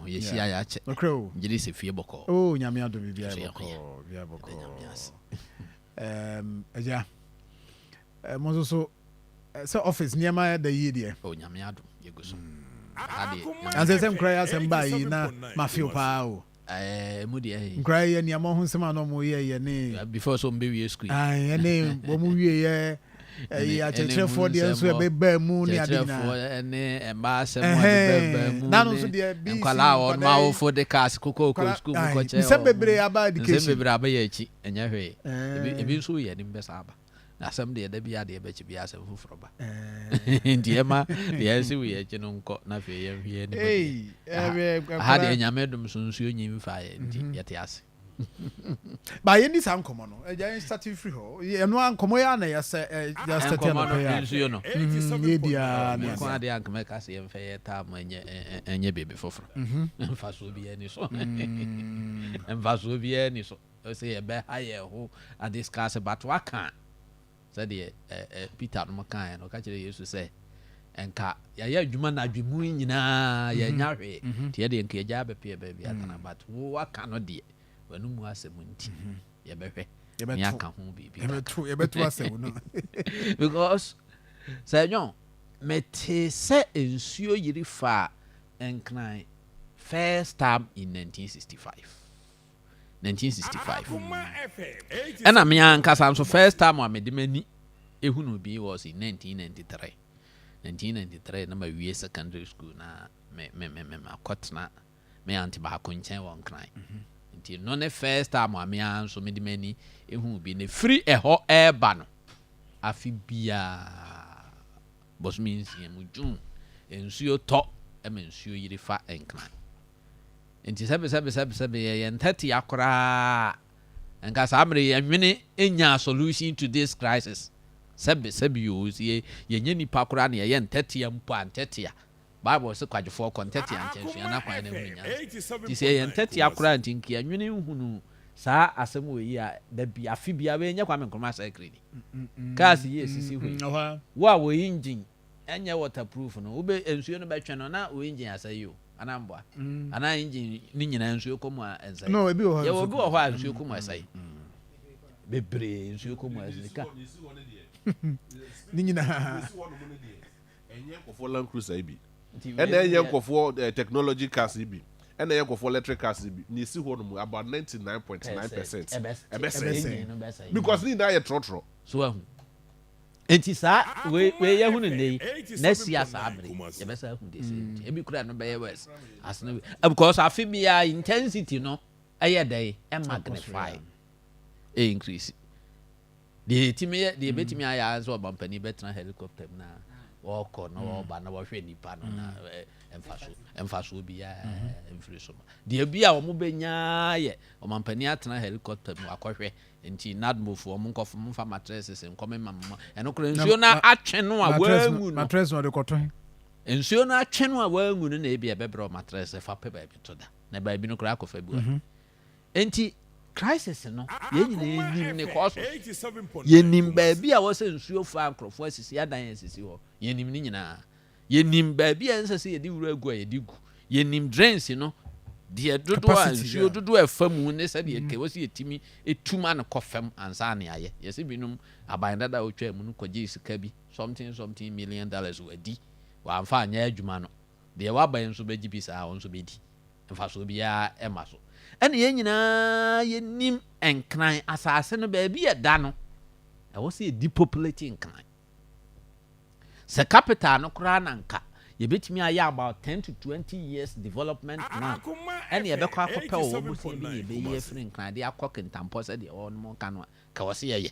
ho. Yɛhyia yɛakyɛ. Nokorɛ o. Gye di sɛ fie bɔkɔɔ. Oh, Nyame adom, biribiara So yɛ ho bɔkɔɔ, yɛ. biribiara Yɛda Nyame ase. bɔkɔɔ. Agya, mo nso so sɛ office nneɛma da yie deɛ? O, Nyame adom, yɛgu so. Ha deɛ, Nyame Ansɛ sɛ nkora yɛ asɛm baa yi na mafew paa o. Mu deɛ ɛyɛ. Nkora yɛ nneɛma ho nsɛm a na ɔmo yɛ yɛ ne Before sɛ ɔmbɛwie school yi. Ae, ɛne wɔn wie yɛ ɛyi akyerɛkyerɛfoɔ deɛ nso ɛbɛbaa mu ne ade nyinaa. Kyerɛkyerɛfoɔ ne mmaa asɛm a ɛbɛbaa mu Nano ne nso deɛ BC nkwalaa a wɔn nkwadaa yi- awofo de cars kokɔ kɔ school mu kɔkyɛ nsɛm wɔn. Bebree aba Nsɛm education. Bebree aba yɛ akyi, ɛnyɛ hwee. Ebi nso yɛ anim bɛsa aba. Na asɛm deɛ, da bi adeɛ bɛkyi bi, asɛm foforɔ ba. Nti ɛma deɛ ɛsi wɔ yɛ akyi no nkɔ na afei yɛnhwɛ yɛn anim deɛ. Ei, Aha deɛ, Nyame dom so, nsuo nyi mfa yɛ nti yɛte ase. Ba yɛndi saa nkɔmmɔ no, agya, yɛn start firi hɔ. Ɛno a nkɔmmɔ yɛ ana yɛsɛ yɛ start Nkɔmmɔ no anɔpɛ yi a nsuo no. Yɛdiaa ne Nko ade. Adeɛ anka mɛka sɛ yɛmfa yɛ taa ma ɛnyɛ biribi foforɔ. Mfasoɔ biara ni so, mfasoɔ biara ni so sɛ yɛbɛha yɛn ho a discuss, but waka a, sɛdeɛ Peter nom kaeɛ no, ɔka kyerɛ Yesu sɛ nka yɛayɛ adwuma no adwemu nyinaa yɛnya hwee, nti yɛdeɛ nka yɛgya bɛpeɛ baabi atena, but wo waka no deɛ, w'ano mu asɛm nti yɛbɛhwɛ ne Yɛbɛto. Aka ho biribi kakra. Yɛbɛto asɛm no. Because sɛ ɛnyɔ mete sɛ nsuo yiri fa Nkran first time in 1965, 1965, ɛna me ankasa nso first time a mede m'ani ehunu bi was in 1993. 1993 na mawie secondary school na me me me me makɔtena me aunty baako nkyɛn wɔ Nkran, nti no ne first time a me ara nso mede m'ani ehu bi. Ne firi ɛhɔ ɛɛba no, afe biara bɔsome 6 mu, June, nsuo tɔ ɛma nsuo yiri fa Nkran. Nti sɛbi sɛbi sɛbi sɛbi, yɛyɛ ntɛtea koraa nka saa mmerɛ yɛnwene nya solution to this crisis. Sɛbi sɛbi o, si yɛ yɛnyɛ nipa koraa na yɛyɛ ntɛtea mpo a, ntɛtea, Bible sɛ kwadwofoɔ kɔ ntɛtea nkyɛn sua na kwan na hunu nyansa. Nti sɛ yɛyɛ ntɛtea koraa nti nka yɛnwene nhunu saa asɛm wɔ yi a, dabi, afe biara wɔnyɛ Kwame Nkrumah circle ni cars yi esisi hɔ yi. Ɛhɔ a. Wo a wɔ engine ɛnyɛ waterproof no, wobɛ nsuo no bɛtwe no na wɔ engine asɛe yi o, anaa mboa anaa engine ne nyinaa nsuo kɔ mu a ɛnsɛe? No, ebi wɔ hɔ. Yɛwɔ Nsuo bi wɔ hɔ a nsuo kɔ mu ɛsɛe bebree, nsuo kɔ mu ɛsɛe ka. Ne nyinaa. Ɛnyɛ nkɔfoɔ Land Cruiser yi bi Nti ɛna wei ɛnyɛ deɛ- nkɔfoɔ technology cars yi bi, ɛna ɛyɛ nkɔfoɔ electric cars yi bi na esi hɔ nom, about 99.9% ɛbɛsɛe. Ɛbɛsɛe. Engine no bɛsɛe. Because ne nyinaa yɛ trɔtrɔ. So ahu, nti saa wei yɛhu no nnɛ yi na si saa bere yɛbɛsa ahu the same thing, ebi kura no bɛyɛ worse asene because afe biara intensity no ɛyɛ dɛ ɛ magnify, ɛ increase. Deɛ yɛtumi yɛ deɛ, yɛbɛtumi ayɛ ara sɛ ɔbampanin bɛtena helicopter mu na wɔkɔ na wɔba na wɔhwɛ nipa no na ɛmfaso biara mfiri so ma deɛ bi a wɔn bɛnya yɛ ɔmampanin atena helicopter mu akɔhwɛ. Nti nadmofo wɔn nkɔfo mfa mattresses nkɔmɛ ma mma ɛno koraa, nsuo no atwe no a wɔangu no. Mattress na ɔde kɔtɔ he? Nsuo no atwe no a wɔangu no na ebi ɛbɛbrɛ mattress fa pɛ baabi to da na baabi no koraa akɔfa bi wɔ. Nti crisis no, yɛn nyinaa nim ne kɔɔ so, yɛnim baabi a wɔsɛ nsuo fa, nkurɔfoɔ asisi adan asisi hɔ, yɛnim ne nyinaa. Yɛnim baabi a ɛnsɛ sɛ yɛde wura gu a yɛde gu, yɛnim drains no deɛ dodoɔ a Capacity, nsuo dodoɔ a ɛfa mu ne sɛdeɛ kɛ wɔsi yɛtumi etum ano kɔ fam ansa ne ayɛ. Yɛsɛ binom aban dada a otwa mu no kɔgye sika bi, something something million dollars, wadi wamfa anyɛ adwuma no. Deɛ waba yi nso bɛgye bi saa, wɔn nso bɛdi mfasoɔ biara ɛma so. Ɛna yɛn nyinaa yɛnim Nkran asase no baabi yɛ da no, ɛwɔ sɛ yɛ depopulate Nkran sɛ capital no koraa na nka yɛbɛtumi ayɛ about 10 to 20 years development plan, ɛne yɛbɛkɔ akɔpɛ wɔ wɔn bosea bi na yɛbɛyi afiri Nkran de akɔ Kintampɔ sɛdeɛ wɔn ka no a, ka wɔ sɛ yɛyɛ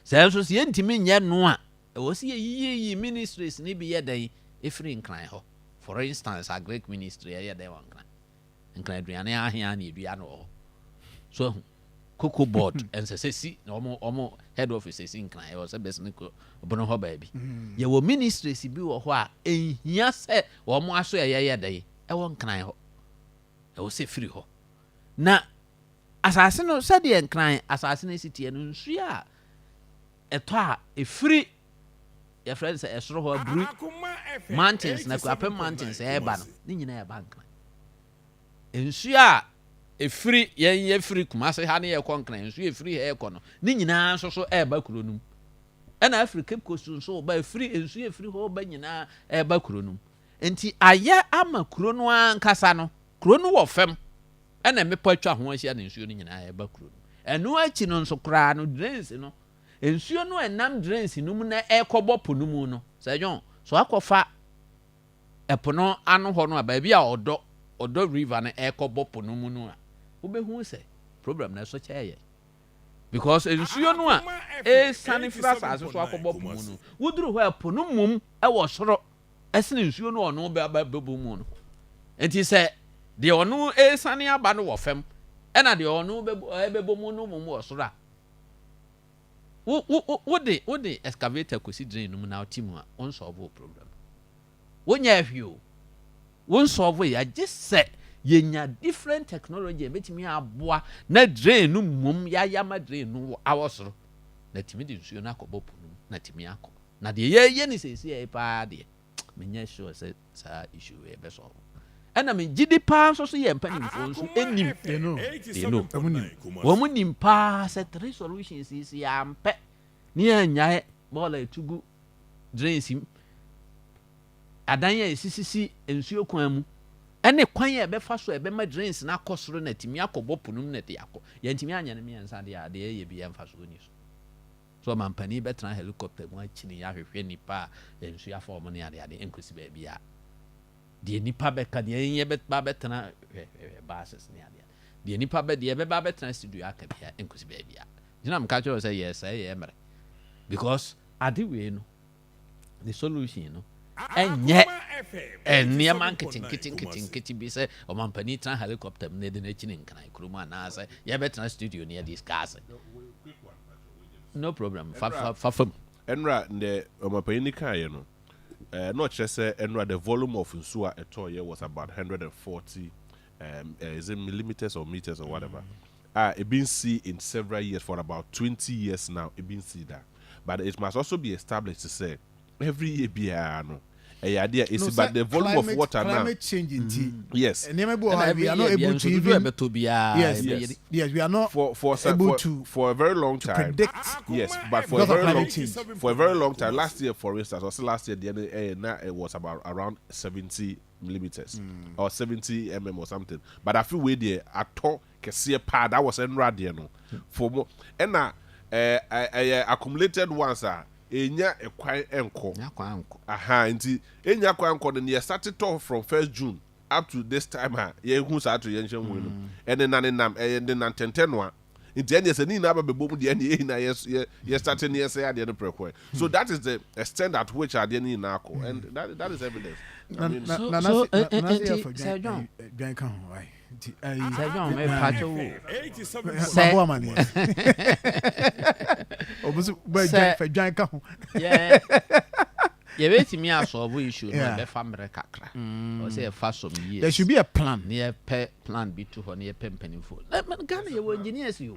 sɛ nso sɛ yɛntumi nyɛ no a, ɛwɔ sɛ yɛyiyi ministries ne bi yɛ dɛn ɛfiri Nkran hɔ. For instance, Agric Ministry ɛyɛ dɛn wɔ Nkran? Nkran aduane ahea na edua no wɔ hɔ so ahu. Cocoa Board ɛnsɛ sɛ si na ɔmo head office esi Nkran, ɛwɔ sɛ bɛsene kɔ ɔbono hɔ baabi. Yɛwɔ ministries bi wɔ hɔ a ɛnhia sɛ wɔn aso ɛyɛ yɛ dɛn ɛwɔ Nkran hɔ, ɛwɔ sɛ firi hɔ. Na asase no, sɛdeɛ Nkran asase no si teɛ no, nsuo a ɛtɔ a ɛfiri yɛfrɛ no sɛ ɛsoro hɔ aburi mountains na Akuapem Mountains ɛɛba no ne nyinaa ɛba Nkran. Nsuo a ɛfiri yɛn yɛfiri Kumase ha ne yɛkɔ Nkran, nsuo a ɛfiri ha ɛkɔ no ne nyinaa nso so ɛreba kuro no mu. Ɛna afiri Cape Coast nso ba, ɛfiri nsuo a ɛfiri hɔ ba nyinaa ɛreba kuro no mu. Nti ayɛ ama kuro no ankasa no, kuro no wɔ fam ɛna mmepɔ atwa ho ahyia na nsuo no nyinaa ɛreba kuro no mu. Ɛno akyi no nso koraa no, drains no, nsuo no ɛnam drains no mu na ɛrekɔbɔ po no mu no, sɛ John so akɔfa ɛpo no ano hɔ no a, baabi a Ɔdɔ River no ɛrekɔbɔ po no mu no a, wobɛhu sɛ problem no ɛso kyɛɛ yɛ, because nsuo no a ɛresane firi asase so akɔbɔ po mu no, woduru hɔ a, po no mum ɛwɔ soro ɛsene nsuo no ɔno bɛbɔ mu no. Nti sɛ deɛ ɔno ɛresane aba no wɔ fam ɛna deɛ ɔno ɛbɛbɔ mu no mum wɔ soro a, wo wo wode wode excavator kɔsi drain no mu na ɔte mu a, wonsolve wo problem, wonyɛ hwee o, wonsolve yɛ, agye sɛ yɛnya different technology a ɛbɛtumi aboa na drain no mmom yɛayɛ ama drain no awɔ soro na tumi de nsuo no akɔbɔ po no mu na tumi akɔ. Na deɛ yɛyɛ ne seesie paa deɛ, menyɛ sure sɛ saa issue wei ɛbɛsolve. Ɛna megye di paa nso so yɛ mpanimfoɔ nso anim. They know. They know. Ɔmo nim. Wɔn nim paa sɛ three solutions yi si yɛampɛ ne yɛnyae bɔɔla etu gu drains mu, adan a esisisi nsuo kwan mu, ɛne kwan a ɛbɛfa so a ɛbɛma drains no akɔ soro na tumi akɔbɔ po no mu na ɛde akɔ. Yɛntumi anyɛ no mmiɛnsa deɛ a, deɛ ɛyɛ bi yɛmfa so ni so so ɔmampanin bɛtena helicopter mu akyini ahwehwɛ nipa a nsuo afa wɔn ne adeade nkosi baabi a deɛ nipa bɛka deɛ yɛn bɛba bɛtena hwɛ hwɛ buses ne adeade deɛ nipa bɛ deɛ bɛba bɛtena studio aka bia nkosi baabi a gyina mka kyerɛ sɛ yɛsɛe yɛ mmerɛ, because ade wei no ne solution no ɛnyɛ nneɛma nketenkete nketenkete bi sɛ ɔmampanin tena helicopter mu na ɛde n'akyi ne Nkran kurom anaasɛ yɛbɛtena studio ne yɛde discuss. No problem, fa fa fa fam. Ɛnura ndɛ ɔmapanyin ni kaeɛ no, na ɔkyerɛ sɛ ɛnura the volume of nsuo a ɛtɔɔyɛ was about 140 is it millimeters or meters or whatever a ebi nsi in several years, for about 20 years now ebi nsi da. But it must also be established sɛ every year biara no ɛyɛ adeɛ a esi, but the volume of water now climate change nti nneɛma bi wɔ hɔ a we are not able to even yes. Yes, we are not for able for, to for a very long to time predict yes, but for a because of very long climate change. For a very long time, last year, for instance, also last year the now it was about around 70 millimeters or 70 mm or something, but I feel wei deɛ atɔ kɛseɛ paa. That was ɛnura deɛ no for mo ɛna ɛyɛ accumulated ones a enya ɛkwan ɛnkɔ. Nya kwan nkɔ. Aha, nti enya kwan nkɔ no, neɛ started tɔ from 1st June up to this time a yɛhu saa to yɛn nhyɛn mu no, ɛne na ne nam ɛyɛ ne nam tɛntɛn noa. Nti ɛneɛ sɛ ne nyinaa ba bɛbɔ mu deɛ, ɛne yɛn nyinaa yɛ start ne yɛsɛ adeɛ no prɛko. So that is the extent at which adeɛ no nyinaa kɔ, and that is evidence. I mean, na so, na na nti, yɛ fa Sir John. dwan ka ho wae nti ayi. Sir John, mepakyɛ wo mabɔ amaneɛ ɔmo so bɛ dwan fa dwan ka ho. Yɛbɛtumi asolve issue no. Ɛbɛfa mmerɛ kakra, ɔ sɛ yɛfa some years. There should be a plan. Ne yɛpɛ plan bi to hɔ ne yɛpɛ mpanimfoɔ. Ghana yɛwɔ engineers yi o.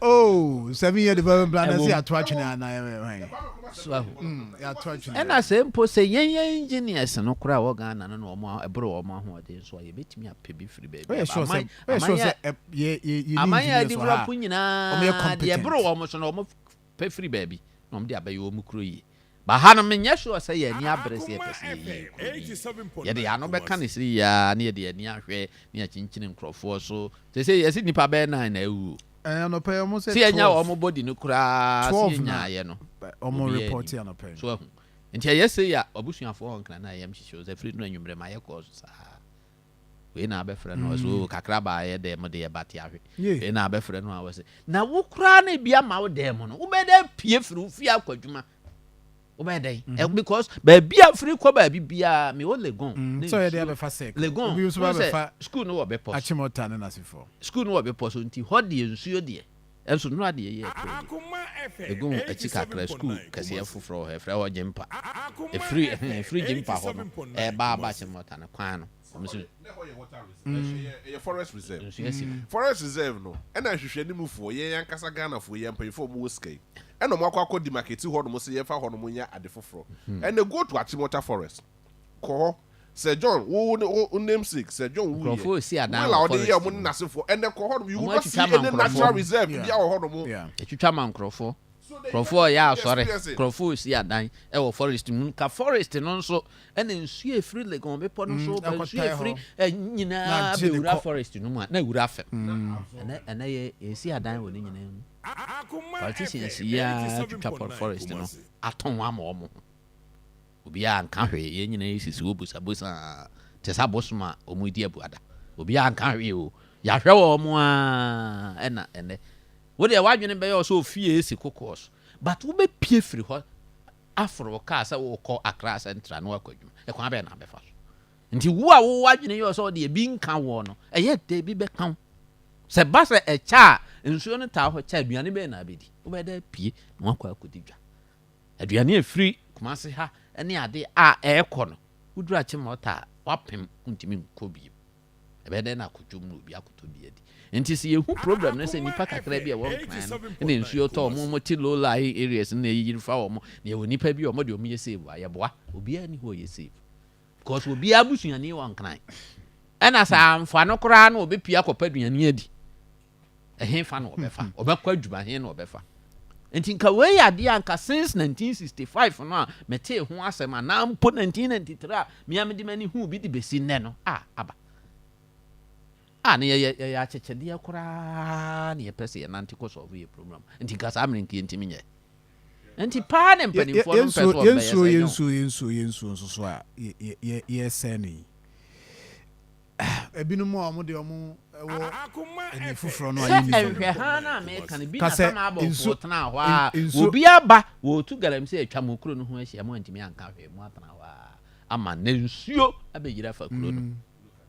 Oh, 7-year development plan Ɛwɔ ɛsɛ mu. yɛato atwene anaa? So ahu. Yɛato atwene. Ɛna sɛ mpo sɛ yɛn engineers no koraa a wɔ Ghana no na wɔn ɛboro wɔn ahoɔden so a, yɛbɛtumi apɛ bi firi baabi Ɔyɛ aba. sure sɛ ɔyɛ sure sɛ yɛ yɛ yɛ aman a engineers wɔ develop ha. Ɔmo yɛ nyinaa deɛ competent. ɛboro wɔn so no, wɔn pɛ firi baabi na wɔn de abɛyɛ wɔn kuro yie. Ba ha no, menyɛ sure sɛ yɛn ani abere sɛ yɛpɛ sɛ yɛyɛ kuro yi. Yɛde yɛn ano bɛka ne sere yia ne yɛde yɛn ani ahwɛ ne yɛkyenkyene nkurɔfoɔ so sɛ yɛsi nipa bɛyɛ nine na awu. Ɛɛ, anɔpɛ yi ɔmo sɛ sɛ yɛnya 12. wɔn body no koraa sɛ 12 na yɛnyaayɛ no ɔmo obiara report anim. anɔpɛ yi. So ahu, nti ɛyɛ sɛ yɛ abusuafoɔ wɔ Nkran na ɛyɛm hyehyɛ o sɛ firi no anwummerɛ ma yɛkɔɔ so saa wei na abɛfrɛ no ɔsɛ o kakra baayɛ dɛ mo de yɛba te ahwɛ. Wei na abɛfrɛ no a wɔsɛ na wo koraa no ebi ama wo dɛn mu no, wobɛyɛ dɛ pie firi wo fie akɔ adwuma, wobɛyɛ dɛn? Because baabi a firi kɔ baabi biara mewɔ Legon ne Sɛ ɔyɛ de nsuo- abɛfa sɛ Legon obi nso ba wohu sɛ bɛfa school no wɔ bepɔ so. Achimota ne n'asefoɔ. School no wɔ bepɔ so, nti hɔ deɛ nsuo deɛ ɛnso nnora deɛ yɛ ɛtɔ yi Legon akyi kakra, school kɛseɛ foforɔ wɔ hɔ, ɛfrɛ hɔ Gyempa. Ɛfiri Gyempa hɔ no ɛba aba Achimota no kwan no ɔmo sɛ Ɛyɛ forest reserve. Nsuo asi no. Forest reserve no, ɛna ahwehwɛnimufoɔ, yɛn ankasa Ghanafoɔ, yɛn mpanyinfoɔ a wɔwɔ sika yi, ɛna wɔn akɔ demarcate hɔ nom sɛ yɛmfa hɔ nom nyɛ ade foforɔ. Ɛna go to Achimota Forest, kɔ hɔ. Sir John, wo ne wo namesake Sir John wuyɛ. Nkurɔfoɔ resi adan Will a wɔ ɔde yɛ forest ɔmo mu. ne n'asefoɔ. Ɛnɛ kɔ hɔnom, you Ɔmo will not see atwitwa ma any natural nkurɔfoɔ. reserve bi a wɔ hɔnom. Atwitwa ma nkurɔfoɔ. So they Nkurɔfoɔ reyɛ asɔre, experience it. nkurɔfoɔ resi adan wɔ forest mu. Nka forest no nso ɛna nsuo a ɛfiri Legon bepɔ no so ba, nsuo a ɛkɔtae ɛfiri hɔ. nyinaa Na agye de bɛwura kɔ. forest no mu a, na awura fam. Ɛnɛ ɛnɛ yɛ yɛsi adan wɔ ne nyinaa mu. Politicians yi ara twitwa forest no atɔn ama wɔn ho. Obiara nka hwee, yɛn nyinaa yɛsisi hɔ bosabosa te sɛ abosom a wɔredi abuada. Obiara nka hwee o. Yɛahwɛ wɔn ara ɛna ɛnɛ. Wo deɛ w'adwene bɛyɛ wo sɛ ofie esi kokoɔ so but wobɛpie firi hɔ aforo wo kaa sɛ worekɔ Accra Central na woakɔ adwuma. Ɛkwan bɛn na wobɛfa so? Nti wo a wo w'adwene yɛ wo sɛ ɔde ebi nka woɔ no, ɛyɛ dɛ ebi bɛka wo. Sɛ ɛba sɛ ɛkyɛ a, nsuo no taa hɔ kyɛ a, aduane bɛn na wobɛdi? Wobɛyɛ dɛ apue na woakɔ akɔdi dwa. Aduane a ɛfiri Kumasi ha ne ade a ɛrekɔ no, woduru Achimota a, woapem, wontumi nkɔ bio. Ɛbɛyɛ dɛn na akɔ dwom na obi akɔtɔ bi adi? Nti sɛ yɛhu problem no sɛ nnipa kakra bi a ɛwɔ Nkran no na nsuo tɔ wɔn, wɔte low lying areas no na ɛyiri fa wɔn, na yɛwɔ nnipa bi a wɔn deɛ wɔyɛ safe a, yɛboa. Obiara nni hɔ a ɔyɛ safe. Because obiara busuani wɔ Nkran. Ɛna sɛ amfa no koraa no ɔbɛpue akɔpɛ aduane adi. Ɛhefa na ɔbɛfa? Ɔbɛkɔ adwuma he na ɔbɛfa? Nti nka wei yɛ adeɛ a nka since 1965 no a metee ho asɛm anaa mpo 1993 a me a mede m'ani huu bi de bɛsi nnɛ no a aba a na yɛyɛ yɛyɛ akyɛkyɛdeɛ koraa na yɛpɛ sɛ yɛnante kɔ solve yɛ problem. Nti nka saa mmerɛ nka yɛntumi nyɛ. Nti paa ne mpanimfoɔ no mpɛ sɛ wɔbɛyɛ Yɛnsuo sɛ ɛnyɛ yɛnsuo yɛnsuo yɛnsuo nso so a yɛsɛe no yi, ebinom a wɔn de wɔn wɔ ani foforɔ no a Sɛ yɛnni so no. nhwɛhaa no a meka no bi Ka na sɛ sama abɔfoɔ nsuo tenaa hɔ a nsuo obi aba wɔretu galamsey atwa mo kuro no ho ahyia mo antumi anka hwee mo atena hɔ a ama nnɛ nsuo abɛyiri afa kuro no.